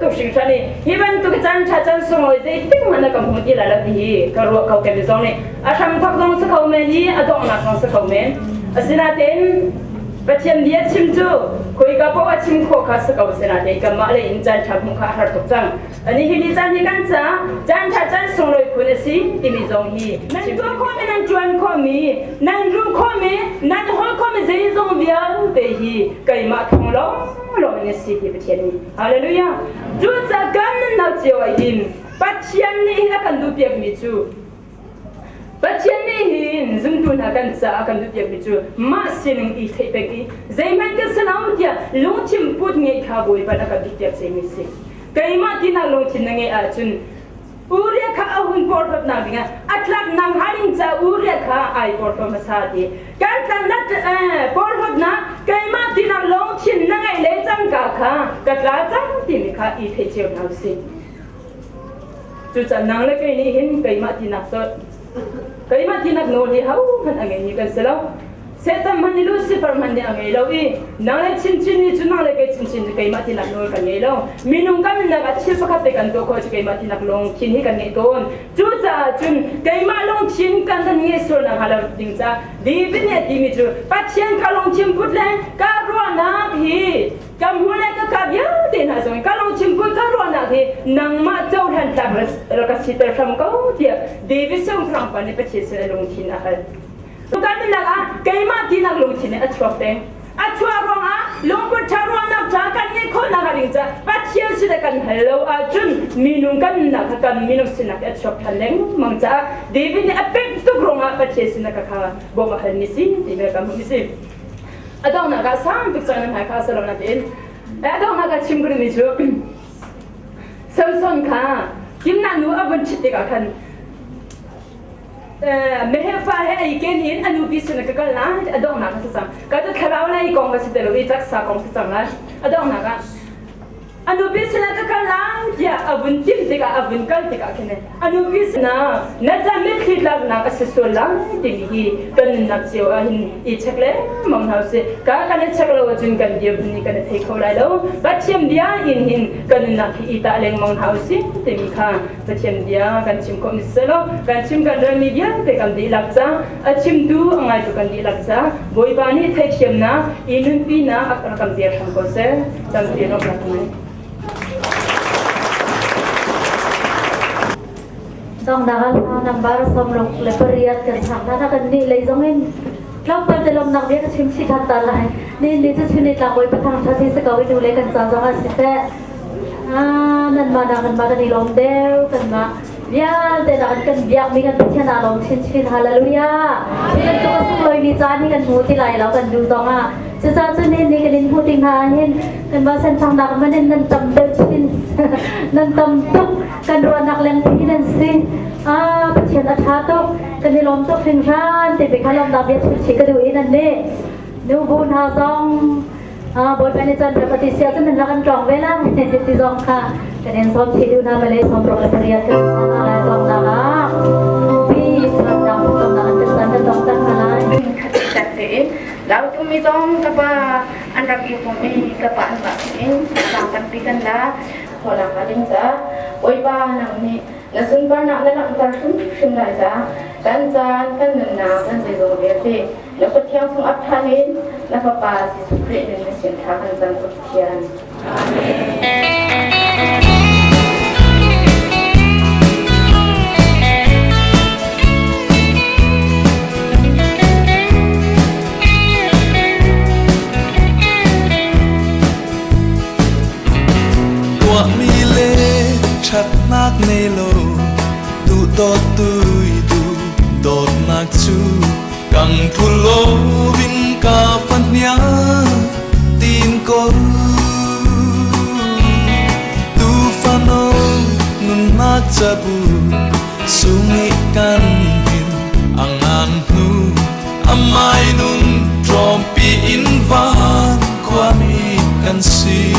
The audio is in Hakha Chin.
tuk hringhran i hi bantuk caan ṭha caan sunglawi zeitik hmanh ah ka hmu ti lai lo ti hi ka ruah ko kemi zong nih a hramthok zong si kho men i a donghnak zong si kho men. Asinain Pathian bia chim cu khoika paoh ah chim khawh kha si ko sinain kanmah lei in caan ṭha hmuh kha a har tuk cang. Ani hi ni caan hi kan ca caan ṭha caan sunglawi phun a si timi zong hi nan tuah khawhmi nan ṭuan khawhmi nan rum khawhmi nan holh khawhmi zeizong vialte hi keimah thawng lawnglawng in a si ti Pathian nih. Hallelujah. Cucaah kan nunnak cio ah hin Pathian nih hin a kan duhpiakmi cu Pathian nih hin zumtu hna kan caah kan duhpiakmi cu mah sining i theih peng i zeihmanh ka si lo tiah lungthin put ngeih kha Bawipa nih a kan duhpiak cemi a si. Keimah tinak lungthin na ngeih ahcun Uriah kha a hun porhlawtnak dingah a tlaknak hnga ding caah Uriah kha ai porhlaw hmasa ti. Kan tlaknak porhlawtnak keimah tinak lungthin na ngeih le cangka kha ka tla cang timi kha i thei cio hna usih. Cucaah nang le kei nih hin keimah tinak cu keimah tinak nawl hi hohmanh a ngeimi kan si lo. Satan hmanh nih Lucifer hmanh nih a ngei lo i nang le chinchin nih cu nang le kei chinchin cu keimah tinak nawl kan ngei lo. Minung kan nunnak ah thil pakhat te kan tuah khawh cu keimah tinak lungthin hi kan ngeih tawn. Cucaah cun keimah lungthin kan kan ngeih sual nakhnga lo ding caah David nih a timi cu Pathian ka lungthin put le ka ruahnak hi ka hmu le ka ka vialte hna zong ka lungthin put ka ruahnak hi nangmah cohlan tlak rak ka siter hram ko tiah David siangpahrang pa nih Pathian sin a lungthin a hal. Kan nunnak ah keimah tinak lungthin in a chuak peng. A chuah ruangah lungput ṭha ruahnak ṭha kan ngeih khawhnak a ding caah Pathian sin ah kan hal lo ahcun minung kan nunnak kha kan minung sinak hi a chuak ṭhan lengmang caah David nih a pek tuk ruangah Pathian sin ah ka kha bawmh a halmi si ti bel kan hmuh si. A donghnak ah sang tuk cang nan hmai kha a si lo nain a donghnak ah chim ka duhmi cu Samson kha Timnah nu a vun ṭhit tikah khan Mehefa he ei ken in a nupi sin ka kal lai a donghnak a si cang. Ka cu thlarau lei kong ka si te lo i taksa kong si cang lai. A donghnak ah a nupi sinah ka kal lai tiah a vun timh tikah a vun kal tikah khin a nupi sinah na ca mitthli tlaknak a si sual lai timi hi kan nunnak cio ah hin i check lengmang hna usih. Ka kan i check lo ahcun kan dirhmun nih kan i thei kho lai lo. Pathian bia in hin kan nunnak hi i tah lengmang hna usih timi kha Pathian bia kan chim khawh mi selaw kan chim kan relmi vialte kan dihlak ca a chimtu a ngaitu kan dihlak ca Bawipa nih theithiamnak i nunpinak a rak kan pek hram ko seh. Tampi lawmhnak ka ngei. Dongnak ah number 68 kan sak na kan nih lei zong in tlawmpal te lawmnak bia ka chim chih than ta lai. Ni ni cu chun ni tlak bawi pathang tha si ko i nu le kan ca zong ah siseh Nanmah nak kanmah kan i lawm deuh kanmah vialte nak kan biakmi kan Pathian aa lawm chinchin hallelujah hi bantuk a sunglawimi caan hi kan hmu ti lai lo kan duh zong ah cucaah cun nihin ni kan in hmuh tik hna ah hin kanmah senthang nak man in nan tam deuh chin nan tam tuk kan ruahnak lengpi nan si ah Pathian a ṭha tuk kan i lawm tuk hringhran ti bik kha lawmnak bia chim ka duh i nan nih nubu hna zong Bawipa nih cun rak ti sia cun nan rak an ṭawng ve la ti zong kha kan in sawm chih duh hna malay 68 kan sana lai zong nak ah bi nak nak an kan kan dong tak hna lai khat tak te in lau tu mi zong ka pa an rak i pum i ka pa an mah in sang tampi kan la khola ka ding ca Bawipa nang nih na sunparnak na langhter hrimhrim lai ca kan caan kan nunnak kan zeizong vialte Na Pathian chung ap ṭhan in na Fapa Jesuh Khrih min na sin thla kan cam Pathian. Amen. Tuahmi le ṭhatnak nei lo duh dawt tu i duh dawtnak cu Kang phulo in ka fahniang tin ko tu fano nunnak cabu sungi kan hin angan hnu amai nun tlawmpi in van khuami kan si.